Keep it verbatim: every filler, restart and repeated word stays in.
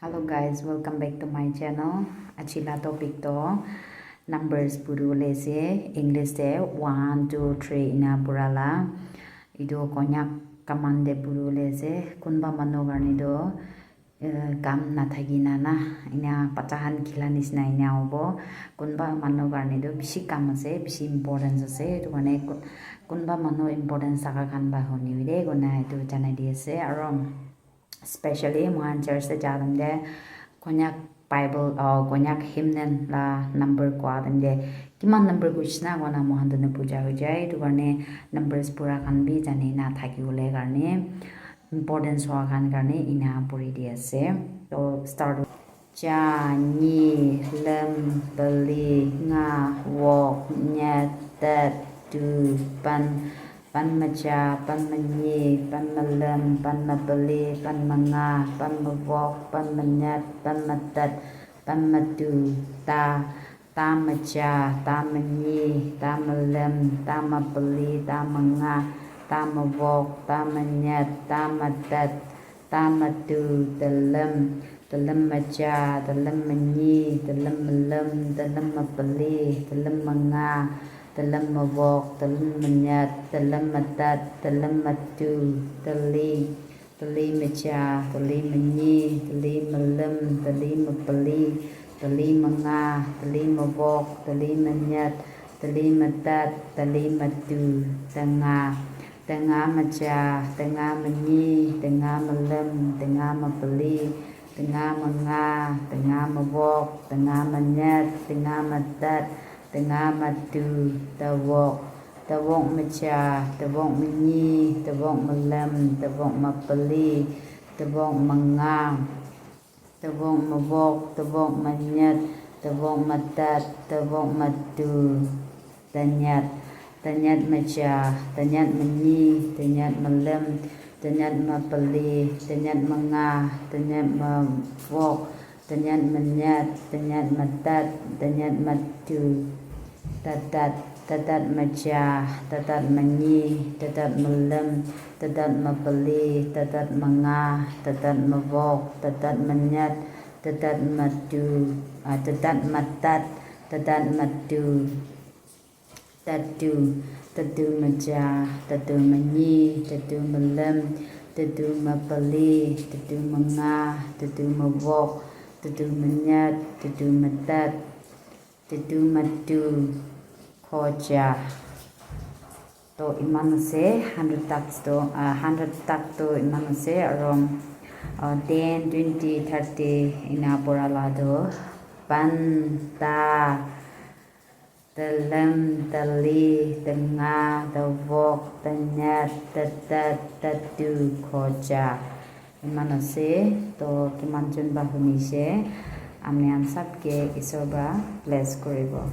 Hello guys, welcome back to my channel. Aji la topic to numbers puribole ase. English te one, two, three ena pura la. Etu Konyak command te puribole ase. Kunba manu karne tu eh, kam nathaki na na ena bacha khan khila nisna ena hobo. Kunba manu karne tu bishi kam ase, bishi importance ase. Etu karne kun- kunba manu importance thaka khan para huni bole koina etu janai di ase. Aro specially moikhan church te ja time te Konyak Bible, uh, Konyak hymnal la number koa time te kiman number kuisna koina moikhan tu nabuja hoi jai. Etu karne numbers pura khan bi jani na thaki bole karne importance hoa khan karne ena puri di ase. To start. Cha, nyi, lem, peli, nga, wok, nyet, tet, tu, pan, pan macha, pan manyi, pan malem, pan mapeli, pan manga, pan mawok, pan manyet, pan matet, pan matu, ta, ta macha, ta manyi, ta malem, ta mapeli, ta manga, ta mawok, ta manyet, ta matet, ta matu, talem, talem macha, talem manyi, talem malem, talem mapeli, talem manga, talem mawok, talem manyet, talem matet, talem matu, tali, tali macha, tali manyi, tali malem, tali mapeli, tali manga, tali mawok, tali manyet, tali matet, tali matu, tanga, tanga macha, tanga manyi, tanga malem, tanga mapeli, tanga manga, tanga mawok, tanga manyet, tanga matet, tanga matu, tawok, tawok macha, tawok manyi, tawok malem, tawok mapeli, tawok manga, tawok mawok, tawok manyet, tawok matet, tawok matu, tanyet, tanyet macha, tanyet manyi, tanyet malem, tanyet mapeli, tanyet manga, tanyet mawok, tanyet manyet, tanyet matet, tanyet matu, tatat, tatat macha, tatat manyi, tatat malem, tatat mapeli, tatat manga, tatat mawok, tatat manyet, tatat matu, ah, tatat matet, tatat matu, tatu, tatu macha, tatu manyi, tatu malem, tatu mapeli, tatu manga, tatu mawok, tatu manyet, tatu matet, tatu matu, khocha. To iman ase, hundred tak to, ah, hundred tak to iman ase, aro, ah, ten, twenty, thirty ena pura la to pan, ta, talem, tali, tanga, tawok, tanyet, tatat, tatu, khocha. Iman ase, to kiman jon ba huni se, ami khan sab ke Isor ba bless koribo.